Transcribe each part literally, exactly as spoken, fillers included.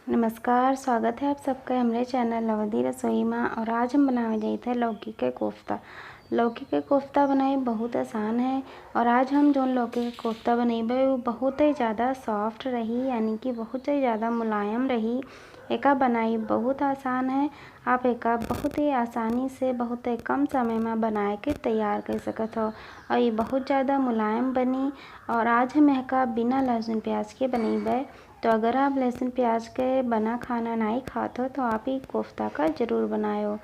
नमस्कार, स्वागत है आप सबका हमरे channel अवधी रसोई मा। और आज हम बनावे जाइत है लौकी के कोफ्ता। लौकी के कोफ्ता बनाई बहुत आसान है और आज हम जौन लौकी के कोफ्ता बनइबे उ बहुत ही ज़्यादा soft रही, यानी कि बहुत ही ज़्यादा मुलायम रही। एका बनाई बहुत आसान है, आप एका बहुत ही आसानी से बहुत ही कम समय मा बनाए के तैयार कर सकत हो और ये बहुत ज़्यादा मुलायम बनी। और आज हम एका बिना लहसुन प्याज के बनइबे। तो अगर आप लहसुन प्याज के बना खाना नाई खात हो तो आप ई कोफ्ता का जरूर बनायो।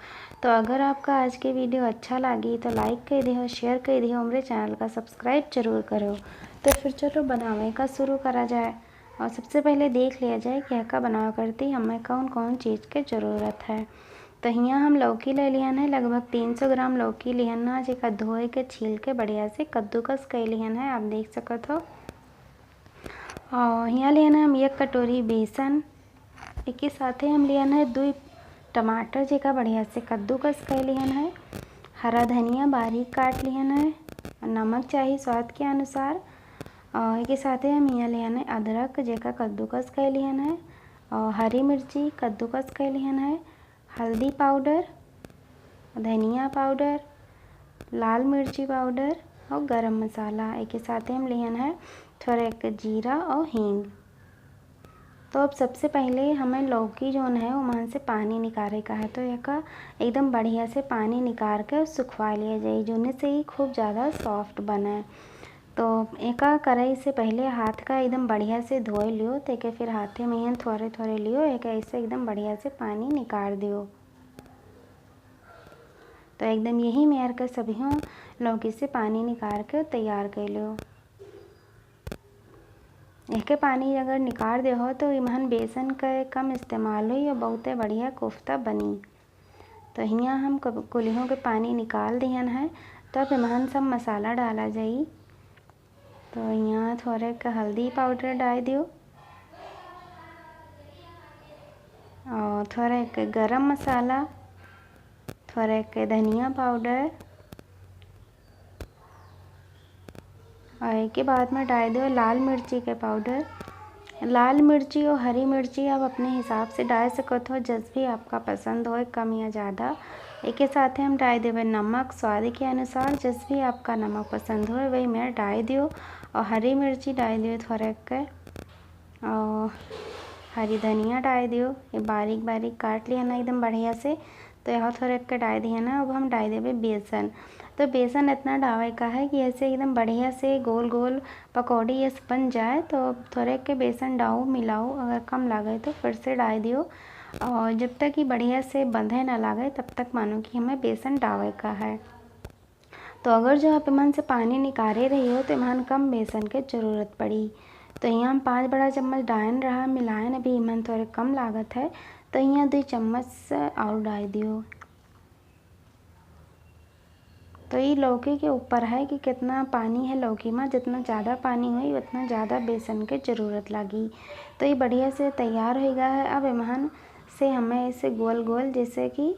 तो अगर आपका आज के video अच्छा लागी तो like कर दियो, share कर दियो, हमरे channel का subscribe जरूर करो। तो फिर चलो बनावे का शुरू करा जाए और सबसे पहले देख लिया जाए कि एका बनावे करती हमें कौन कौन चीज़ के ज़रूरत है। तो हियाँ हम लौकी ले लिहन है, लगभग तीन सौ ग्राम लौकी लिहन है, जेका धोए के छील के बढ़िया से कद्दूकस कर लिहन है, आप देख सकत हो। और हियाँ लिहन है हम एक कटोरी बेसन, एके साथे हम लिहन है दुई टमाटर जेका बढ़िया से कद्दूकस कर लिहन है, हरा धनिया बारीक काट लिहन है, नमक चाही स्वाद के अनुसार। और एके साथे हम हियाँ लिहन है अदरक जेका कद्दूकस कर लिहन है और हरी मिर्ची कद्दूकस कर लिहन है, हल्दी powder, धनिया powder, लाल मिर्ची powder और गरम मसाला। एके साथे हम लिहन है थोड़ा एक जीरा और हींग। तो अब सबसे पहले हमें लौकी जौन है ओमन से पानी निकारे का है, तो एका एकदम बढ़िया से पानी निकार के सुखवा लिया जाए, जोने से ही खूब ज़्यादा soft बने। तो एका करे से पहले हाथ का एकदम बढ़िया से धोए लियो, तो एके फिर हाथे में ही थोड़े थोड़े लियो, एके ऐसे एकदम बढ़िया से पानी निकार दियो। तो एकदम यही मेर के सभियों लौकी से पानी निकार के तैयार कर लियो। एके पानी अगर निकार दे हो तो इमहन बेसन के कम इस्तेमाल होई और बहुते बढ़िया कोफ्ता बनी। तो हियाँ हम कब-, कुलिहों के पानी निकाल दिहन है। तो अब इमहन सब मसाला डाला जाई। तो हियाँ थोड़े के हल्दी powder डाल दियो और थोड़े के गरम मसाला, थोड़े के धनिया powder और एके बाद में डाल दियो लाल मिर्ची के powder। लाल मिर्ची और हरी मिर्ची आप अपने हिसाब से डाल सकत हो, जस भी आपका पसंद होए, कम या ज़्यादा। एके साथे हम डाल देवे नमक स्वाद के अनुसार, जस भी आपका नमक पसंद होए वही मेर डाल दियो। और हरी मिर्ची डाल दियो थोड़े के, और हरी धनिया डाल दियो, ये बारीक बारीक काट लिया ना एकदम बढ़िया से। तो यहाँ थोड़े के डाल दिया ना, अब हम डाल देवे बेसन। तो बेसन इतना डावे का है कि ऐसे एकदम बढ़िया से गोल गोल पकौड़ी ये बन जाए। तो थोड़े के बेसन डाओ, मिलाओ, अगर कम लागे तो फिर से डाल दियो। और जब तक ये बढ़िया से बंधे ना लागे तब तक मानो कि हमें बेसन डावे का है। तो अगर जो आप इमन से पानी निकारे रही हो तो इमन कम बेसन के जरूरत पड़ी। तो यहाँ हम पाँच बड़ा चम्मच डायन रहा मिलायन, अभी इमन थोड़े कम लागत है, तो यहाँ दुई चम्मच से और डाल दियो। तो ये लौकी के ऊपर है कि कितना पानी है लौकी में, जितना ज़्यादा पानी होई उतना ज़्यादा बेसन के जरूरत लागी। तो ये बढ़िया से तैयार हो गया है। अब इमहन से हमें इसे गोल गोल जैसे कि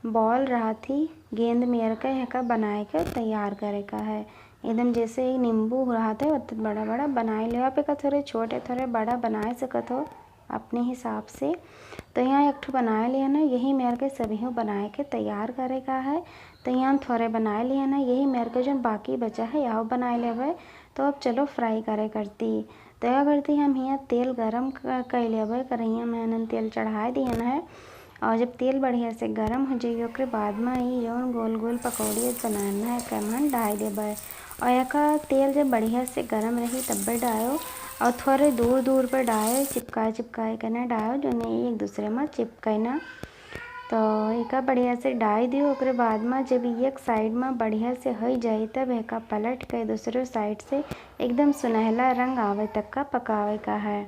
ball रहत ही गेंद मेर के हेका बनाए के तैयार करे का है। एकदम जैसे एक नींबू रहत है, ओतने बड़ा बड़ा बनाए लेव। आप एका थोड़े छोटे थोड़े बड़ा बनाए सकत हो अपने हिसाब से। तो यहाँ एक ठो बनाए लिया ना, यही मेर के सभी बनाए के तैयार करे का है। तो यहाँ हम थोड़े बनाए लिया ना, यही मेर के जो बाकी बचा है, यह बनाए लेवे। तो अब चलो fry करे करती। तो यह करती हम यहाँ तेल गरम क-, कर लेवे, कढ़ैया में हमन तेल चढ़ाए दिहन है। और जब तेल बढ़िया से गरम हो जाई, ओकरे बाद में ई जौन गोल गोल पकौड़ी बनाना है, एके हमन डाल देबै। और एका तेल जब बढ़िया से गरम रही, तब्बे डायो। और थोड़े दूर दूर पे डायो, चिपकाए चिपकाए के ना डायो, जोने एक दूसरे में चिपके ना। तो एका बढ़िया से डाल दियो। ओकरे बाद में जब ई एक side में बढ़िया से हो जाई, तब एका पलट के दूसरे side से एकदम सुनहला रंग आवे तक का पकावे का है।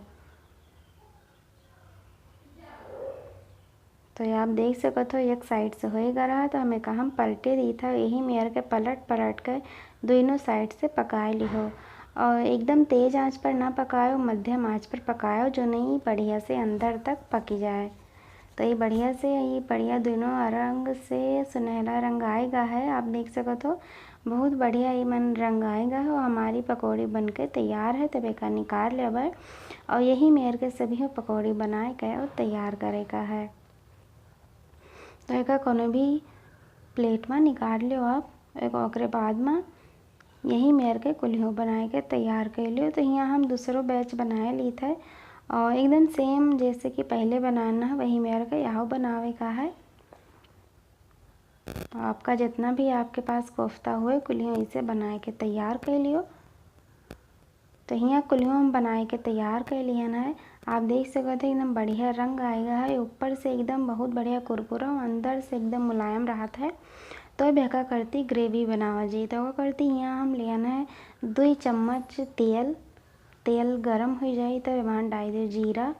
तो ये आप देख सकत हो, एक side से होएगा रहा, तो हम एका हम पलटे दी था। यही मेर के पलट पलट के दोनों side से पकाए लिहो। और एकदम तेज आंच पर ना पकायो, मध्यम आंच पर पकायो, जोने बढ़िया से अंदर तक पकी जाए। तो ये बढ़िया से, ये बढ़िया दोनों रंग से सुनहला रंग आएगा है, आप देख सकत हो। बहुत बढ़िया ई मन रंग आए गा है और हमारी पकौड़ी बनके तैयार है। तब एका निकाल लेबै और यही मेर के सभी पकौड़ी बनाए के और तैयार करे का है। तो एका कोनो भी plate में निकाल लियो आप। एक ओकरे बाद में यही मेर के कुल्हियों बनाए के तैयार कर लियो। तो हियाँ हम दूसरो batch बनाए ली थे और एकदम same जैसे कि पहले बनाना है वही मेर के यहाँ बनावे का है। आपका जितना भी आपके पास कोफ्ता हुए कुल्हियों इसे बनाए के तैयार कर लियो। तो हियाँ कुल्हियों हम बनाए के तैयार कर लिहन है। आप देख सकत हो एकदम बढ़िया रंग आए गा है, ऊपर से एकदम बहुत बढ़िया कुरकुरा और अंदर से एकदम मुलायम रहत है। तो अब एका करती gravy बनावा जी। तो ओका करती हियाँ हम लिहन है दुई चम्मच तेल। तेल गरम हो जाई तो एमा डाल दे जीरा।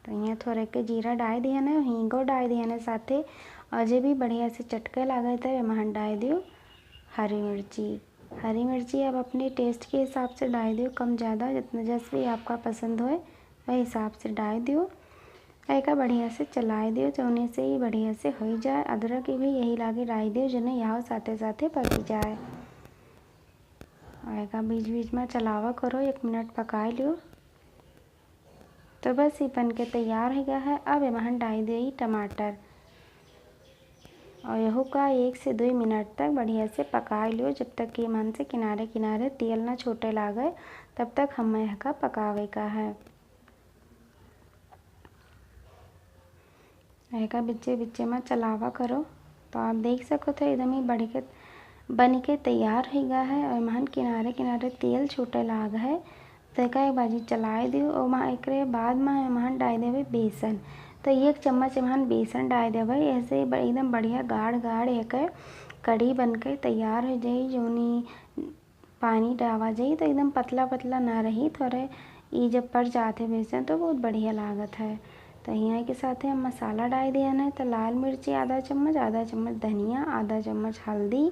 तो यहाँ थोड़े के जीरा डाल दिहन है, हींगो डाल दिहन है साथे। और जे भी बढ़िया से चटके लागे तो एमा डाल दियो हरी मिर्ची। हरी मिर्ची आप अपने taste के हिसाब से डाल दियो, कम ज़्यादा जितना जस भी आपका पसंद होए वही हिसाब से डाल दियो। एका बढ़िया से चलाए दियो, जौने से ही बढ़िया से हो जाए। अदरक भी यही लागे डाल दियो, जौने यहाँ साथे साथे पक जाए। और एका बीच बीच में चलावा करो, एक मिनट पकाए लियो। तो बस ये बन के तैयार हो गया है। अब एमहन डाल दे टमाटर और यहू का एक से दो मिनट तक बढ़िया से पका लियो, जब तक कि एमहन से किनारे किनारे तेल ना छूटे लागे, तब तक हमें एका पकावे का है। एका बिच्चे बिच्चे में चलावा करो। तो आप देख सकत हो एकदम ही बढ़ के बन के तैयार हो गया है और एमहन किनारे किनारे तेल छूटे लाग है। तो एका एक बाजी चलाए दियो और मा-, एकरे बाद में एमहन डाल देवे बेसन। तो एक चम्मच एमहन बेसन डाल देवे, ऐसे ब-, एकदम बढ़िया गाढ़ गाढ़ एक कढ़ी बन के तैयार हो जाई, जौनी पानी डावा जाई तो एकदम पतला पतला ना रही, थोड़े ई जब पड़ जाते बेसन तो बहुत बढ़िया लागत है। तो हियाँ के साथे हम मसाला डाल दिया है, तो लाल मिर्ची आधा चम्मच, आधा चम्मच धनिया, आधा चम्मच हल्दी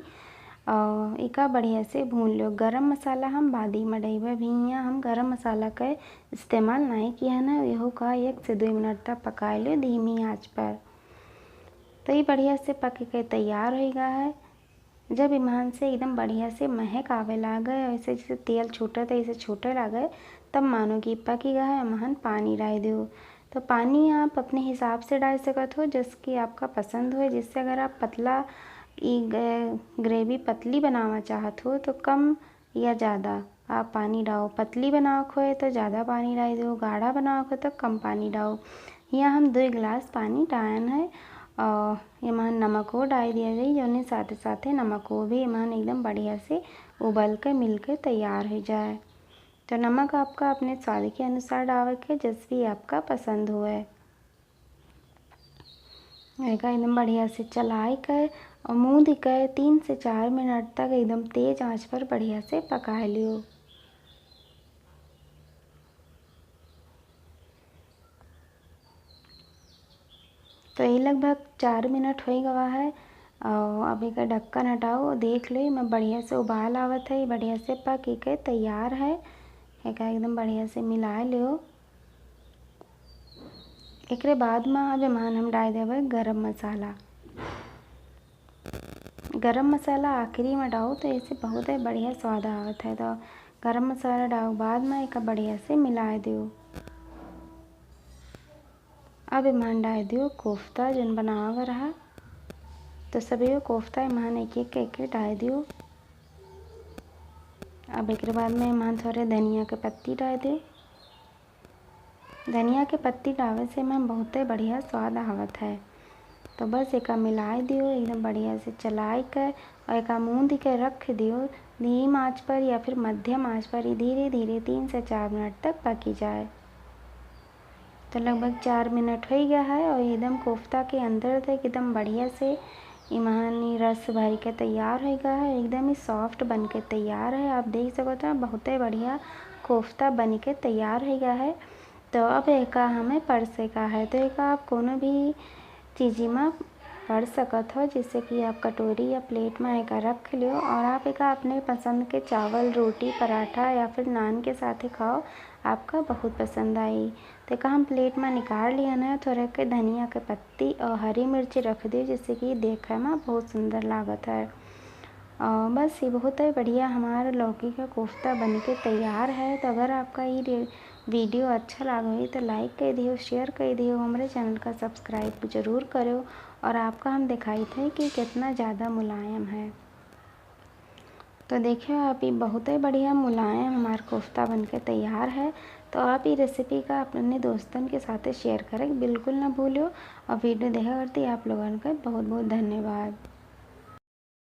और इका बढ़िया से भून लो। गरम मसाला हम बादी में डइबे, अभी हियाँ हम गरम मसाला का इस्तेमाल नहीं किया है ना। यहू का एक से दो मिनट तक पकाए लो धीमी आंच पर। तो ये बढ़िया से पक के तैयार हो गया है। जब एमहन से एकदम बढ़िया से महक आवे लागे, ऐसे जैसे तेल छूटत है, ऐसे छूटे लागे, तब मानो कि पकी गया है, एमहन पानी डाल दियो। तो पानी आप अपने हिसाब से डाल सकत हो, जस कि आपका पसंद होए। जैसे अगर आप पतला, ई ग-, gravy पतली बनावा चाहत हो, तो कम या ज़्यादा आप पानी डाओ। पतली बनावक होए तो ज़्यादा पानी डाल दो, गाढ़ा बनावक होए तो कम पानी डाओ। हियाँ हम दो गिलास पानी डायन है और एमहन नमको डाल दिया जाई, जौने साथे साथे नमको भी एमहन एकदम बढ़िया से उबल के मिल के तैयार हो जाए। तो नमक आपका अपने स्वाद के अनुसार डावे के, जस भी आपका पसंद हुए। एका एकदम बढ़िया से चलाए के और मूंद के तीन से चार मिनट तक एकदम तेज आंच पर बढ़िया से पकाए लियो। तो ये लगभग चार मिनट हो गवा है और अब एका ढक्कन हटाओ, देख लो, एमा बढ़िया से उबाल आवत है, बढ़िया से पक के तैयार है। एका एकदम बढ़िया से मिला लियो। एकरे बाद में अब एमहन हम डाल देवे गरम मसाला। गरम मसाला आखिरी में डाओ तो ऐसे बहुत ही बढ़िया स्वाद आवत है। तो गरम मसाला डाओ बाद में एका बढ़िया से मिला दियो। अब एमहन डाल दियो कोफ्ता जौन बनावा रहा। तो सभी कोफ्ता एमहन एक एक करके डाल दियो। अब एकरे बाद में एमहन थोड़े धनिया के पत्ती डाल दियो। धनिया के पत्ती डाले से एमहन बहुते बढ़िया स्वाद आवत है। तो बस एका मिलाए दियो, एकदम बढ़िया से चलाए के और एका मूंद के रख दियो धीम आंच पर या फिर मध्यम आंच पर। ये धीरे धीरे तीन से चार मिनट तक पकी जाए। तो लगभग चार मिनट हो गया है और एकदम कोफ्ता के अंदर तक एकदम बढ़िया से एमहन रस भर के तैयार हो गया है, एकदम ही soft बन के तैयार है। आप देख सकते हो बहुते बढ़िया कोफ्ता बन के तैयार हो गया है। तो अब एका हमें परसे का है, तो एका आप कोनो भी चीज़ी में परस सकत हो, जैसे कि आप कटोरी या plate में एका रख लियो और आप एका अपने पसंद के चावल, रोटी, पराठा या फिर नान के साथे खाओ, आपका बहुत पसंद आई। तो एका हम plate में निकाल लिया ना, थोड़ा के धनिया के पत्ती और हरी मिर्ची रख दियो, जैसे कि देखे में बहुत सुंदर लागत है। और बस ये बहुत ही बढ़िया हमारा लौकी का कोफ्ता बन के तैयार है। तो अगर आपका ये रे-, video अच्छा लाग होई तो like कर दियो, share कर दियो, हमारे channel का subscribe जरूर करो। और आपका हम दिखाई थे कि कितना ज़्यादा मुलायम है। तो देखियो आप, ये बहुत ही बढ़िया मुलायम हमारा कोफ्ता बन के तैयार है। तो आप ये recipe का अपने दोस्तन के साथ share करें बिल्कुल ना भूलो। और video देखा करती आप लोगन का बहुत बहुत धन्यवाद।